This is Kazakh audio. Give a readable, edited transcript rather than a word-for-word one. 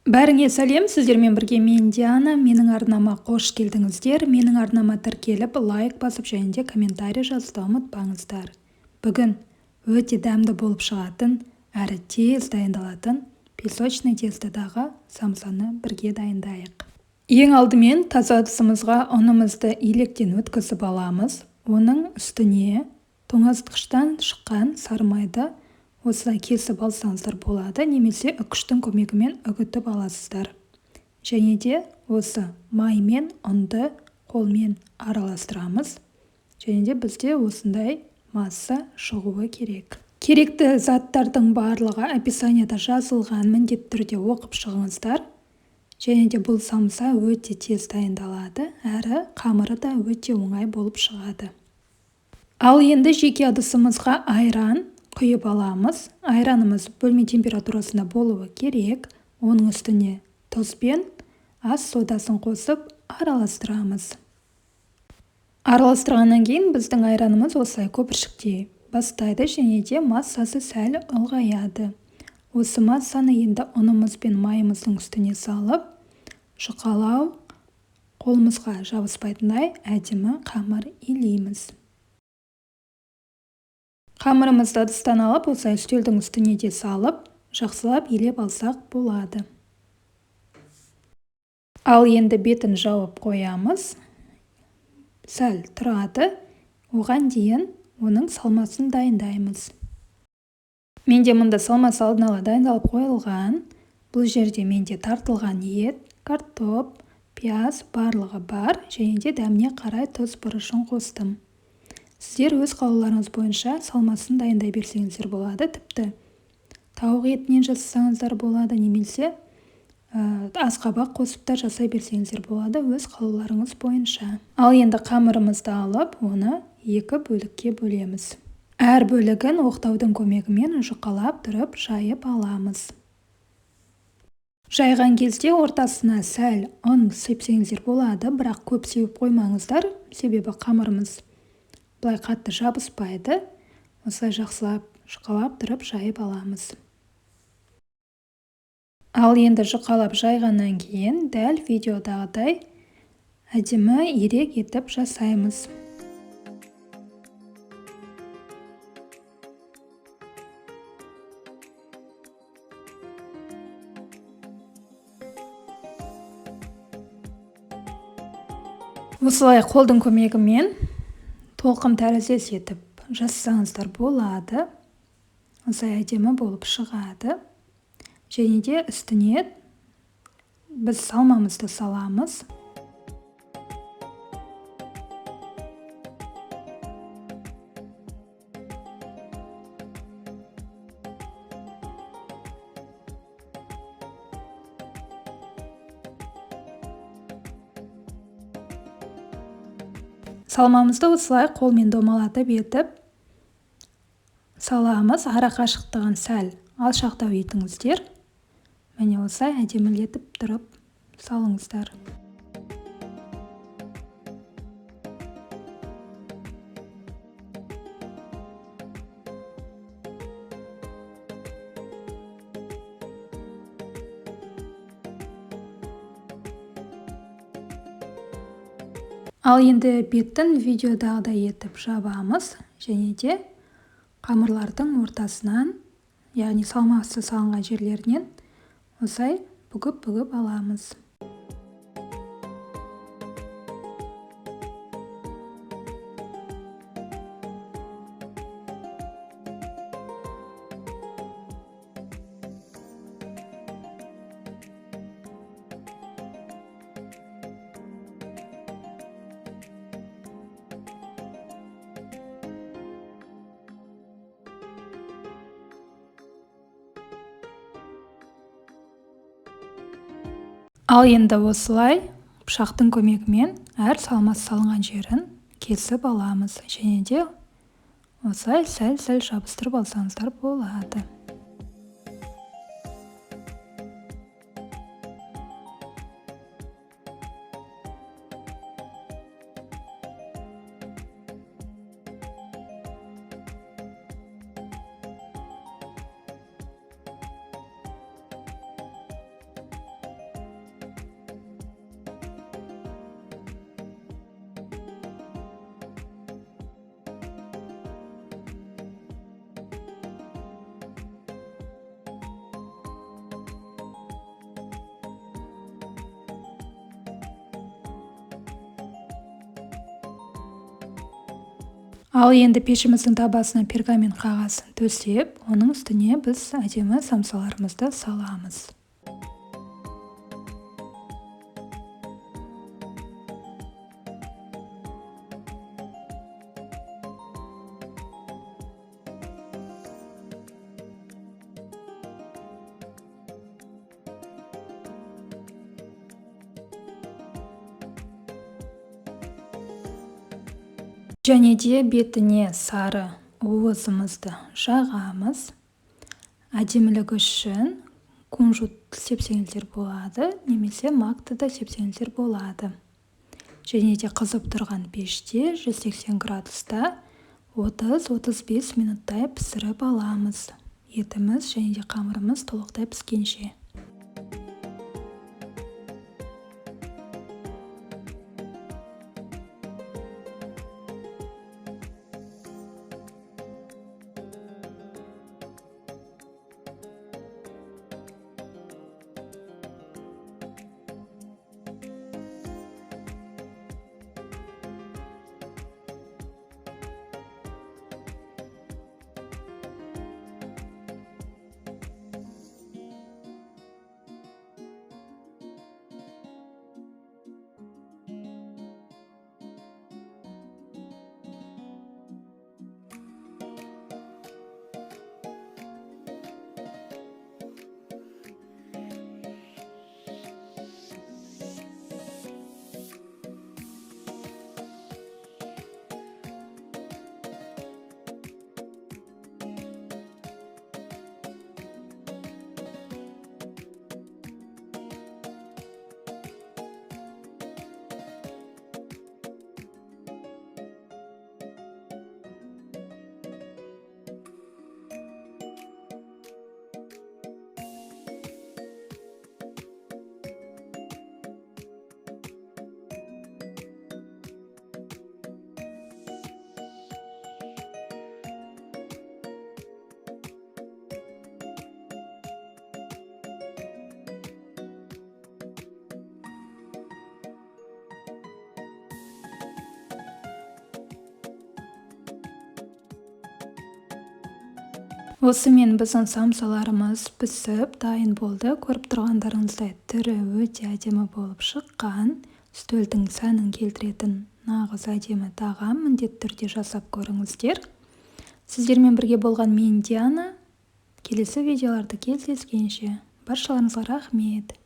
Бәріңе сәлем, сіздермен бірге мен Диана. Менің арнама қош келдіңіздер. Менің арнама тіркеліп, лайк басып және де комментарий жазуды ұмытпаңыздар. Бүгін өте дәмді болып шығатын, әрі тез дайындалатын песочный тестодағы самсаны бірге дайындайық. Ең алдымен таза ыдысымызға ұнымызды електен өткізіп аламыз. Оның үстіне тоңазытқыштан шыққан сары майды осылай кесіп алсаңыздар болады, немесе үкіштің көмегімен үгітіп аласыздар. Және де осы май мен ұнды қолмен араластырамыз. Және де бізде осындай масса шығуы керек. Керекті заттардың барлығы описанияда жазылған, міндетті түрде оқып шығыңыздар. Және де бұл самса өте тез дайындалады, әрі қамыры да өте оңай болып шығады. Ал енді жеке ыдысымызға айран құйып аламыз. Айранымыз бөлме температурасында болуы керек. Оның үстіне тұз бен ас содасын қосып араластырамыз. Араластырғаннан кейін біздің айранымыз осылай көпіршіктей бастайды және де массасы сәл ұлғаяды. Осы массаны енді ұнымыз бен майымыздың үстіне салып, жұқалау, қолымызға жабыспайтындай әдемі қамыр илейміз. Қамырымызды ыдыстан алып, осылай үстелдің үстіне де салып, жақсылап илеп алсақ болады. Ал енді бетін жауып қоямыз. Сәл тұрады. Оған дейін оның салмасын дайындаймыз. Менде мұнда салмасы алдын ала дайындалып қойылған. Бұл жерде менде тартылған ет, картоп, пияз барлығы бар және де дәміне қарай тұз бұрышын қостым. Сіздер өз қалауларыңыз бойынша салмасын дайындай берсеңіздер болады. Тіпті тауық етінен жасасаңыздар болады, немесе асқабақ қосып та жасай берсеңіздер болады, өз қалауларыңыз бойынша. Ал енді қамырымызды алып, оны екі бөлікке бөлеміз. Әр бөлігін оқтаудың көмегімен жұқалап тұрып жайып аламыз. Жайған кезде ортасына сәл ұн сепсеңіздер болады, бірақ көп сеуіп қоймаңыздар, себебі қамырымыз былай қатты жабыспайды. Осылай жақсылап жұқалап тұрып жайып аламыз. Ал енді жұқалап жайғаннан кейін дәл видеодағыдай әдемі ирек етіп жасаймыз. Осылай қолдың көмегімен толқын тәріздес етіп жасасаңыздар болады. Осылай әдемі болып шығады. Және де үстіне біз салмамызды саламыз. Салмамызды осылай қолмен домалатып етіп саламыз. Ара қашықтығын сәл алшақтау етіңіздер. Міне осылай әдемілетіп тұрып салыңыздар. Ал енді бетін видеодағыдай етіп жабамыз және де қамырлардың ортасынан, яғни салмасы салынған жерлерінен осылай бүгіп-бүгіп аламыз. Ал енді осылай пышақтың көмегімен әр салмасы салынған жерін кесіп аламыз және де осылай сәл-сәл жабыстырып алсаңыздар болады. Ал енді пешіміздің табасына пергамент қағазын төсеп, оның үстіне біз әдемі самсаларымызды саламыз. Және де бетіне сары уызымызды жағамыз. Әдемілігі үшін кунжут сепсеңіздер болады, немесе макты да сепсеңіздер болады. Және де қызып тұрған пеште 180 градуста 30-35 минуттай пісіріп аламыз. Етіміз және де қамырымыз толықтай піскенше. Осымен біздің самсаларымыз пісіп дайын болды. Көріп тұрғандарыңыздай түрі өте әдемі болып шыққан. Үстелдің сәнін келтіретін нағыз әдемі тағам, міндетті түрде жасап көріңіздер. Сіздермен бірге болған мен Диана. Келесі видеоларды кездескенше баршаларыңызға рахмет.